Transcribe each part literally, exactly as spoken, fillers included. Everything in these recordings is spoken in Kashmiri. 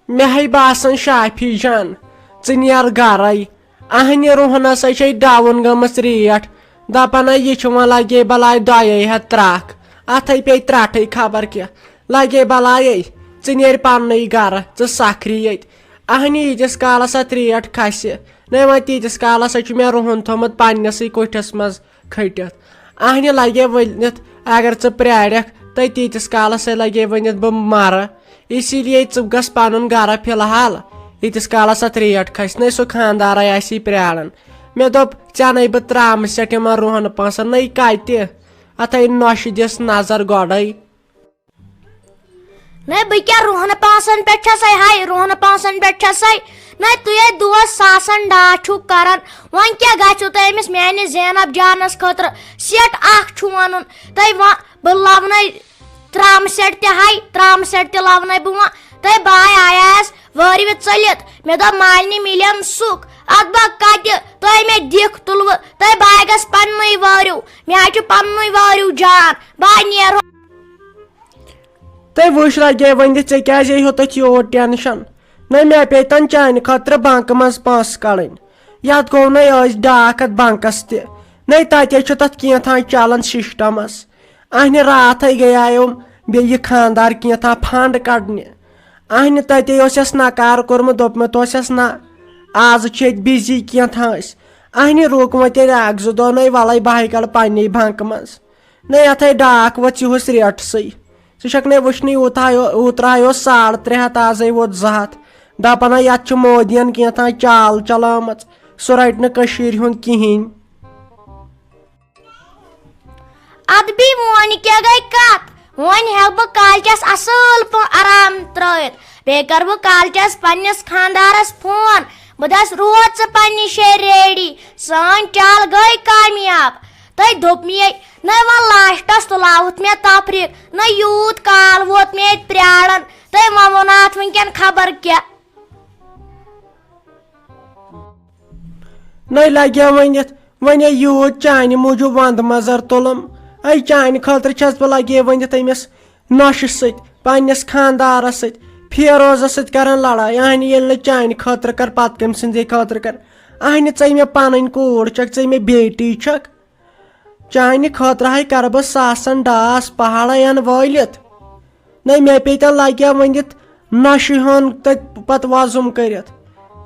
مےٚ ہے باسان شافی جان، ژٕ نیر گرے۔ اہنہِ روہنس ہے چھے ڈاوُن گٔمٕژ ریٹ۔ دپان ہے یہِ چھُ وۄنۍ لگے بلاے دۄیے ہتھ ترکھ۔ اتھے پیٚیہِ ترٹھٕے خبر کیٛاہ۔ لگے بلایے۔ ژٕ نیر پننُے گرٕ، ژٕ سکھری ییٚتہِ۔ اہنہِ ییٖتِس کالس اتھ ریٹ کھسہِ۔ نہ وۄنۍ تیٖتِس کالس ہے چھُ مےٚ روہن تھوٚمُت پننسٕے کُٹھِس منٛز کھٔٹِتھ۔ اہنہِ لگے ؤنِتھ، اگر ژٕ پرٛارکھ، تہٕ تیٖتِس کالس ہے لگے ؤنِتھ بہٕ مرٕ۔ اسی لیے ژٕ گژھ پنُن گرٕ فی الحال، ییٖتِس کالس اتھ ریٹ کھسہِ۔ نَے سُہ خانٛدارے آسی پرٛاران۔ مےٚ دوٚپ، ژےٚ نَے بہٕ ترٛامہٕ سٮ۪ٹ یِمن رُہن پونٛسن، نَے کتہِ؟ اتھے نۄشہِ دِس نظر گۄڈے۔ نَے بہٕ کیٛاہ رُہن پونٛسن پٮ۪ٹھ چھسے، ہاے رُہن پونٛسن پٮ۪ٹھ چھسے۔ نَے تُہۍ ہے دوس ساسن ڈاٹھ چھِو کران۔ وۄنۍ کیٛاہ گژھِوٕ تۄہہِ أمِس میانہِ زینب جانس خٲطرٕ سٮ۪ٹ اکھ چھُو انُن؟ تۄہہِ وۄنۍ بہٕ لونَے ترٛامہٕ سٮ۪ٹ تہِ ہاے، ترٛامہٕ سٮ۪ٹ تہِ لونَے بہٕ وۄنۍ۔ تۄہہِ باے آیس وٲرِو ژٔلِتھ۔ مےٚ دوٚپ مالنہِ مِلٮ۪م سُکھ۔ ادٕ بہٕ کتہِ؟ تۄہہِ مےٚ دِکھ تُلوٕ۔ تۄہہِ باے گژھ پننُے وٲرِو۔ مےٚ حظ چھُ پننُے وٲرِو جان۔ بہٕ نیرٕ۔ تہٕ وٕچھ لگے ؤنِتھ، ژےٚ کیٛازِ یی ہوٚتتھ یوٗت ٹینشن؟ نہ مےٚ پیٚیہِ تن چانہِ خٲطرٕ بنکہٕ منٛز پونٛسہٕ کڑٕنۍ۔ یتھ گوٚو نَے أسۍ ڈاکھ اتھ بنکس تہِ۔ نَے تتے چھُ تتھ کینٛژھا چلان سسٹمس۔ اہنہِ راتھے گٔیایوم بیٚیہِ یہِ خانٛدار کینٛژھا فنڈ کڑنہِ۔ اہنہِ تتے اوس یس نکار کوٚرمُت، دوٚپمُت اوس یس نہ، آز چھِ ییٚتہِ بِزی کینٛژھا أسۍ۔ اہنہِ روٚک وۄنۍ تیٚلہِ اکھ زٕ دۄہ، نَے ولے بہٕ ہے کڑٕ پننے بنکہٕ منٛز۔ نہ یتھے ڈاکھ وٲژ یِہُس ریٹسٕے۔ ژٕ چھکھ نے وٕچھنٕے اوٗتاہ یو-، اوٗترٕ آیو ساڑ ترٛےٚ ہتھ، آزے ووت زٕ ہتھ۔ دپان ہا یتھ چھِ مودین کینٛژھا چال چلٲمٕژ، سُہ رٹہِ نہٕ کٔشیٖرِ ہُنٛد کِہیٖنۍ۔ ادٕ بیٚیہِ وۄنۍ کیٛاہ گٔے کتھ؟ وۄنۍ ہٮ۪کہٕ بہٕ کالچس اصٕل پٲٹھۍ آرام ترٲوِتھ۔ بیٚیہِ کرٕ بہٕ کالچس پننِس خانٛدارس فون۔ بہٕ دس روز ژٕ پننہِ جایہِ ریڈی۔ سٲنۍ چال گٔے کامیاب۔ تۄہہِ دوٚپ مےٚ، نہ وۄنۍ لاسٹس تُلاوُتھ مےٚ تفریٖق، نہ یوٗت کال ووت مےٚ ییٚتہِ پرٛاران، تۄہہِ وۄنۍ ووٚناتھ وٕنکٮ۪ن خبر کیٛاہ۔ نَے لگیا ؤنِتھ، وۄنۍ ہے یوٗت چانہِ موٗجوٗب وندٕ مزر تُلُم۔ اے چانہِ خٲطرٕ چھَس بہٕ لگے ؤنِتھ أمِس نۄشہِ سۭتۍ، پننِس خانٛدارس سۭتۍ، فیروزس سۭتۍ کران لڑٲے۔ اہنہِ ییٚلہِ نہٕ چانہِ خٲطرٕ کر، پتہٕ کٔمۍ سٕنٛدے خٲطرٕ کر؟ اہنہِ ژٕے مےٚ پنٕنۍ کوٗر چھکھ، ژٕے مےٚ بیٹی چھکھ۔ چانہِ خٲطرٕ ہاے کرٕ بہٕ ساسن ڈاس پہاڑے ان وٲلِتھ۔ نَے مےٚ پیٚیہِ تَن لگیا ؤنِتھ نۄشہِ ہن تہٕ پتہٕ وۄزُم کٔرِتھ۔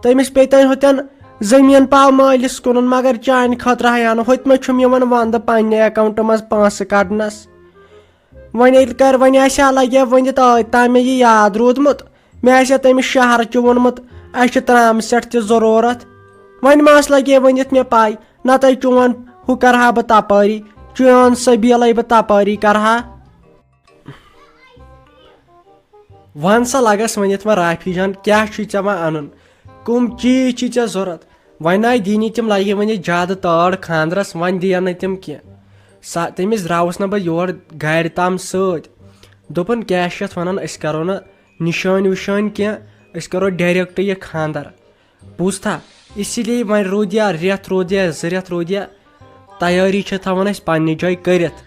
تٔمِس پیٚیہِ تَن ہوٚتٮ۪ن زٔمیٖن پاو مٲلِس کُنُن، مگر چانہِ خٲطرٕ ہاے انہٕ۔ ہوٚتہِ مہ چھُم یِوان وندٕ پننہِ اکاونٹہٕ منٛز پونٛسہٕ کڑنس۔ وۄنۍ ییٚلہِ کر، وۄنۍ آسہِ ہا لگہِ ہا ؤنِتھ، آے تام مےٚ یہِ یاد روٗدمُت، مےٚ آسہِ ہا تٔمِس شہرٕ تہِ ووٚنمُت، اَسہِ چھِ ترٛامہٕ سٮ۪ٹ تہِ ضروٗرت۔ وۄنۍ ما ٲس لگہِ ہا ؤنِتھ مےٚ پاے، نتہٕ چون ہُہ کرٕ ہا بہٕ تپٲری، چون سبیٖلے بہٕ تپٲری کرٕ ہا۔ وَن سا لگس ؤنِتھ وۄنۍ رافی جان، کیٛاہ چھُے ژےٚ وۄنۍ اَنُن؟ کٕم چیٖز چھِ ژےٚ ضوٚرَتھ؟ وۄنۍ آے دِنہِ تِم لگہِ وۄنۍ زیادٕ تٲڑ خانٛدرَس، وۄنۍ دِیَن نہٕ تِم کینٛہہ۔ سا-، تٔمِس درٛاوُس نہ بہٕ یور گاڑِ تام سۭتۍ۔ دوٚپُن، کیٛاہ چھِ یَتھ وَنان، أسۍ کَرو نہٕ نِشٲنۍ وِشٲنۍ کینٛہہ، أسۍ کَرو direct یہِ خانٛدر۔ بوٗزتھا؟ اسی لیے وۄنۍ روٗد یا رٮ۪تھ روٗد یا زٕ رٮ۪تھ روٗد یا، تیٲری چھِ تھاوان أسۍ پننہِ جایہِ کٔرِتھ۔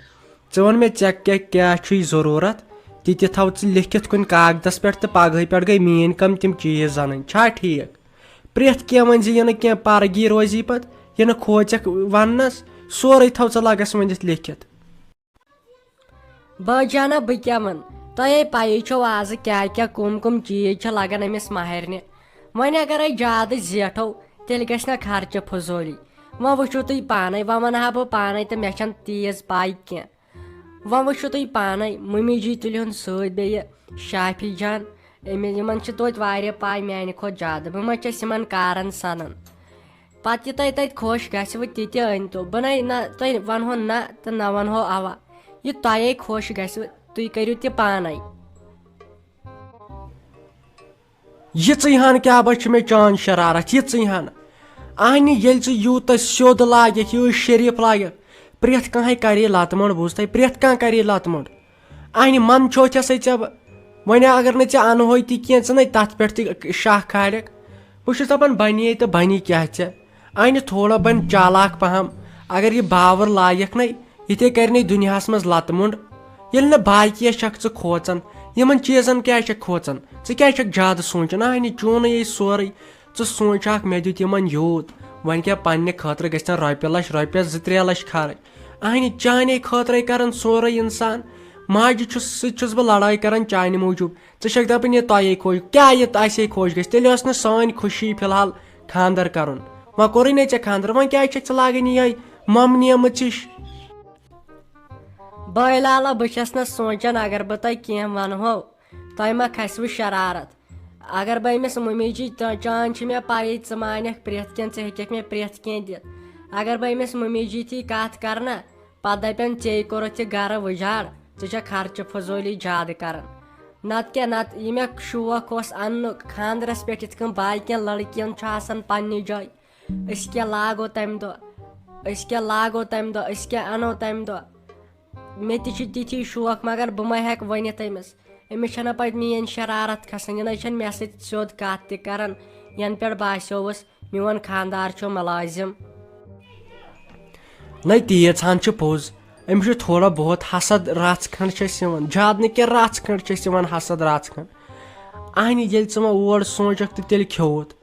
ژٕ وَن مےٚ، ژےٚ کیٛاہ کیٛاہ چھُے ضروٗرت، تہِ تہِ تھاو ژٕ لیکھِتھ کُنہِ کاغدس پٮ۪ٹھ، تہٕ پگہٕے پٮ۪ٹھ گٔے میٛٲنۍ کٲم تِم چیٖز اَنٕنۍ۔ چھا ٹھیٖک؟ پرٛٮ۪تھ کینٛہہ ؤنۍ زِ، یہِ نہٕ کینٛہہ پرگی روزی پتہٕ، یہِ نہٕ کھوژکھ وننس، سورُے تھاو ژٕ لگس ؤنِتھ لیکھِتھ۔ بٲے جانا، بہٕ کیٛاہ وَنہٕ؟ تۄہے پَیی چھو آزٕ کیٛاہ کیٛاہ کٕم کٕم چیٖز چھِ لَگان أمِس ماہرنہِ۔ وۄنۍ اگرے زیادٕ زیٹھو، تیٚلہِ گژھِ نہ خرچہٕ فضوٗلی۔ وۄنۍ وٕچھِو تُہۍ پانَے، وۄنۍ وَنہٕ ہا بہٕ پانَے تہٕ مےٚ چھَنہٕ تیٖژ پَے کینٛہہ۔ وۄنۍ وٕچھِو تُہۍ پانَے، مٔمی جی تُلِہُن سۭتۍ بیٚیہِ شافی جان۔ أمِس، یِمَن چھِ توتہِ واریاہ پَے میٛانہِ کھۄتہٕ زیادٕ۔ بہٕ ما چھَس یِمَن کارَن سَنان؟ پتہٕ یہِ تۄہہِ تتہِ خۄش گژھِوٕ، تہِ تہِ أنۍتو۔ بہٕ نے نہ تۄہہِ ونہو نہ تہٕ نہ ونہو اوا۔ یہِ تۄہے خۄش گژھِوٕ، تُہۍ کٔرِو تہِ پانے۔ یِژٕے ہن کیٛاہ بہ چھِ مےٚ چٲنۍ شرارت، یِژٕے ہن۔ اہنہِ ییٚلہِ ژٕ یوٗتاہ سیوٚد لاگکھ، یوٗت شریٖف لاگکھ، پرٛٮ۪تھ کانٛہہ کرے لتہٕ مۄنٛڈ، بوٗز تۄہہِ، پرٛٮ۪تھ کانٛہہ کرے لتہٕ مۄنٛڈ۔ اہنہِ من چھوتھیسے ژےٚ بہٕ۔ وۄنۍ اگر نہٕ ژےٚ انہوے تہِ کینٛہہ، ژٕ نے تتھ پٮ۪ٹھ تہِ شاہ کھالکھ۔ بہٕ چھُس دپان، بنے تہٕ بنے کیٛاہ ژےٚ؟ اہنہِ تھوڑا بن چالاک پہم۔ اگر یہِ باور لایکھ نے، یِتھے کرِ نے دُنیاہس منٛز لتہٕ مۄنٛڈ۔ ییٚلہِ نہٕ باقیس چھکھ ژٕ کھوژان، یِمن چیٖزن کیٛازِ چھکھ کھوژان؟ ژٕ کیٛازِ چھکھ زیادٕ سونٛچان؟ اہنہِ، چونُے یے سورُے۔ ژٕ سونٛچ اکھ، مےٚ دیُت یِمن یوٗت، وۄنۍ کیٛاہ، پننہِ خٲطرٕ گژھن رۄپیہِ لچھ، رۄپیس زٕ ترٛےٚ لچھ خرٕچ۔ اہنہِ، چانے خٲطرے کران سورُے انسان۔ ماجہِ چھُس، سۭتۍ چھُس بہٕ لڑٲے کران چانہِ موٗجوٗب۔ ژٕ چھکھ دپان، یہِ تۄہے خۄش، کیٛاہ یہِ اسے خۄش گژھِ؟ تیٚلہِ ٲس نہٕ سٲنۍ خوشی فی الحال خانٛدر کرُن۔ وۄنۍ کوٚرُے نے ژےٚ خانٛدر، وۄنۍ کیٛازِ چھکھ ژٕ لاگان یِہے مۄمنیمٕژ ہِش؟ بٲے لالا، بہٕ چھَس نہٕ سونٛچان، اگر بہٕ تۄہہِ کینٛہہ وَنہو، تۄہہِ ما کھسِوٕ شرارت؟ اگر بہٕ أمِس مُمی جی، تہ-، چانۍ چھِ مےٚ پَیی، ژٕ مانکھ پرٛٮ۪تھ کینٛہہ، ژٕ ہیٚککھ مےٚ پرٛٮ۪تھ کینٛہہ دِتھ۔ اگر بہٕ أمِس مُمی جی تھی کَتھ کَرٕ نا، پَتہٕ دَپن، "ژے کوٚرُتھ یہِ گَرٕ وُجاڑ، ژٕ چھَکھ خرچہٕ فضوٗلی زیادٕ کَران۔" نَتہٕ کیٛاہ، نَتہٕ یہِ مےٚ شوق اوس اَننُک خانٛدرَس پٮ۪ٹھ، یِتھ کٔنۍ باقیَن لٔڑکِیَن چھُ آسان پنٛنہِ جایہِ، أسۍ کیٛاہ لاگو تَمہِ دۄہ؟ أسۍ کیٛاہ لاگو تَمہِ دۄہ؟ أسۍ کیٛاہ اَنو تَمہِ دۄہ؟ مےٚ تہِ چھِ تِتھی شوق، مگر بہٕ ما ہٮ۪کہٕ ؤنِتھ أمِس۔ أمِس چھَنہ پَتہٕ میٛٲنۍ شرارت کھسان، یہِ نَے چھَنہٕ مےٚ سۭتۍ سیوٚد کَتھ تہِ کَران، یَنہٕ پٮ۪ٹھ باسیووُس میون خانٛدار چھُ مُلٲزِم۔ نَے، تیٖژ ہَن چھِ پوٚز، أمِس چھُ تھوڑا بہت حسد رَژھ کھنٛڈ چھِ اَسہِ یِوان، زیادٕ نہٕ کینٛہہ، رَژھ کھنٛڈ چھِ اَسہِ یِوان حسد رَژھ کھنٛڈ۔ اَہنہِ، ییٚلہِ ژٕ وۄنۍ اور سونٛچَکھ تہٕ تیٚلہِ کھیوٚوُتھ۔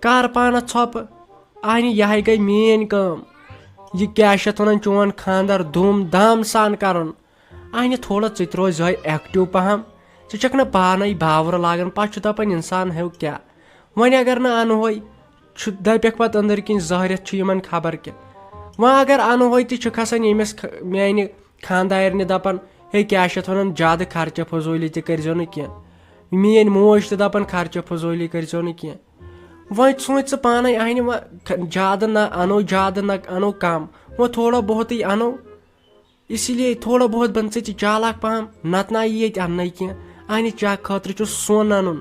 کر پانس ژھۄپہٕ۔ اہنہِ، یہِ ہاے گٔے میٲنۍ کٲم۔ یہِ کیٛاہ چھِ اتھ ونان، چون خانٛدر دوٗم دام سان کرُن۔ اہنہِ، تھوڑا ژٕ تہِ روز یِہوٚے active پہم۔ ژٕ چھکھ نہٕ پانے باورٕ لاگان، پتہٕ چھُ دپان انسان ہیو کیٛاہ۔ وۄنۍ اگر نہٕ انہوے، چھُ دپکھ پتہٕ أنٛدٕرۍ کِنۍ زہرٮ۪تھ چھُ یِمن خبر کیٛاہ۔ وۄنۍ اگر انہوے تہِ چھُ کھسان ییٚمِس خ-، میانہِ خانٛدارنہِ دپان، ہے کیٛاہ چھِ اتھ ونان، زیادٕ خرچہٕ فضوٗلی تہِ کٔرۍزیو نہٕ کینٛہہ۔ میٲنۍ موج تہِ دپان، خرچہٕ فضوٗلی کٔرۍزیو نہٕ کینٛہہ۔ وۄنۍ سونٛچ ژٕ پانے، اہنہِ وۄنۍ زیادٕ نہ انو، زیادٕ نہ انو، کم، وۄنۍ تھوڑا بہتٕے انو۔ اسی لیے تھوڑا بہت بن ژٕ تہِ چالاک پہم، نتہٕ نہ یی ییٚتہِ اننَے کینٛہہ۔ اہنہِ، چا خٲطرٕ چھُ سۄن انُن،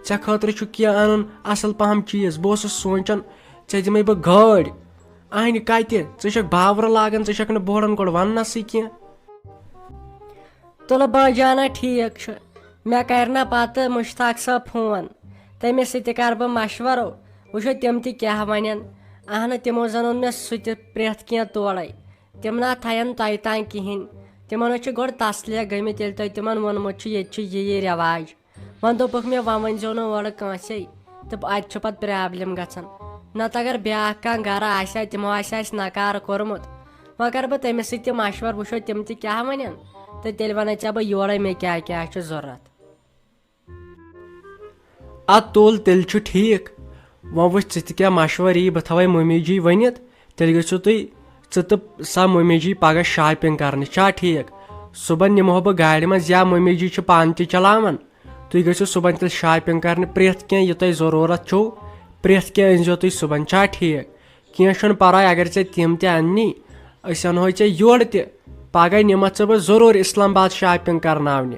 ژےٚ خٲطرٕ چھُ کینٛہہ انُن اصل پہم چیٖز۔ بہٕ اوسُس سونٛچان، ژےٚ دِمے بہٕ گٲڑۍ۔ اہنہِ کتہِ؟ ژٕ چھکھ باورٕ لاگان، ژٕ چھکھ نہٕ بوڑن گۄڈٕ وننسٕے کینٛہہ۔ تُلہٕ بٲجانہ، ٹھیٖک چھُ۔ مےٚ کرِ نہ پتہٕ مشتاق صٲب فون، تٔمِس سۭتۍ تہِ کرٕ بہٕ مشورٕ، وٕچھو تِم تہِ کیٛاہ ونن۔ اہنہٕ، تِمو زن اوٚن مےٚ سُہ تہِ پرٛٮ۪تھ کینٛہہ تورے۔ تِم نہ تھاین تۄہہِ تام کِہینۍ۔ تِمن حظ چھِ گۄڈٕ تسلیہ گٔمٕتۍ، ییٚلہِ تۄہہِ تِمن ووٚنمُت چھُ، ییٚتہِ چھُ یہِ یہِ رٮ۪واج۔ وۄنۍ دوٚپُکھ مےٚ، وۄنۍ ؤنۍزیو نہٕ اورٕ کٲنٛسے، تہٕ اَتہِ چھُ پَتہٕ problem گژھان۔ نَتہٕ اگر بیٛاکھ کانٛہہ گَرٕ آسہِ ہا، تِمو آسہِ اَسہِ نکار کوٚرمُت۔ وۄنۍ کَرٕ بہٕ تٔمِس سۭتۍ تہِ مَشوَرٕ، وٕچھو تِم تہِ کیٛاہ وَنن، تہٕ تیٚلہِ وَنَے ژےٚ بہٕ یورَے مےٚ کیٛاہ کیٛاہ چھُ ضوٚرَتھ۔ اَدٕ تُل، تیٚلہِ چھُ ٹھیٖک۔ وۄنۍ وٕچھ ژٕ تہِ کیٛاہ مَشوَرٕ یی، بہٕ تھاوَے مٔمی جی ؤنِتھ، تیٚلہِ گٔژھِو تُہۍ، ژٕ تہٕ سۄ مٔمی جی پَگاہ shopping کَرنہِ، چھا ٹھیٖک؟ صُبحن نِمہو بہٕ گاڑِ منٛز، یا مٔمی جی چھِ پانہٕ تہِ چلاوان، تُہۍ گٔژھِو صُبحن تیٚلہِ shopping کرنہِ، پرٛٮ۪تھ کینٛہہ یہِ تۄہہِ ضروٗرت چھُو، پرٛٮ۪تھ کینٛہہ أنۍزیو تُہۍ صُبحن، چھا ٹھیٖک؟ کینٛہہ چھُنہٕ پرواے، اگر ژےٚ تِم تہِ اَننی، أسۍ اَنہوے ژےٚ یورٕ تہِ۔ پگاہ نِمَتھ ژٕ بہٕ ضروٗر اسلام آباد shopping کرناونہِ۔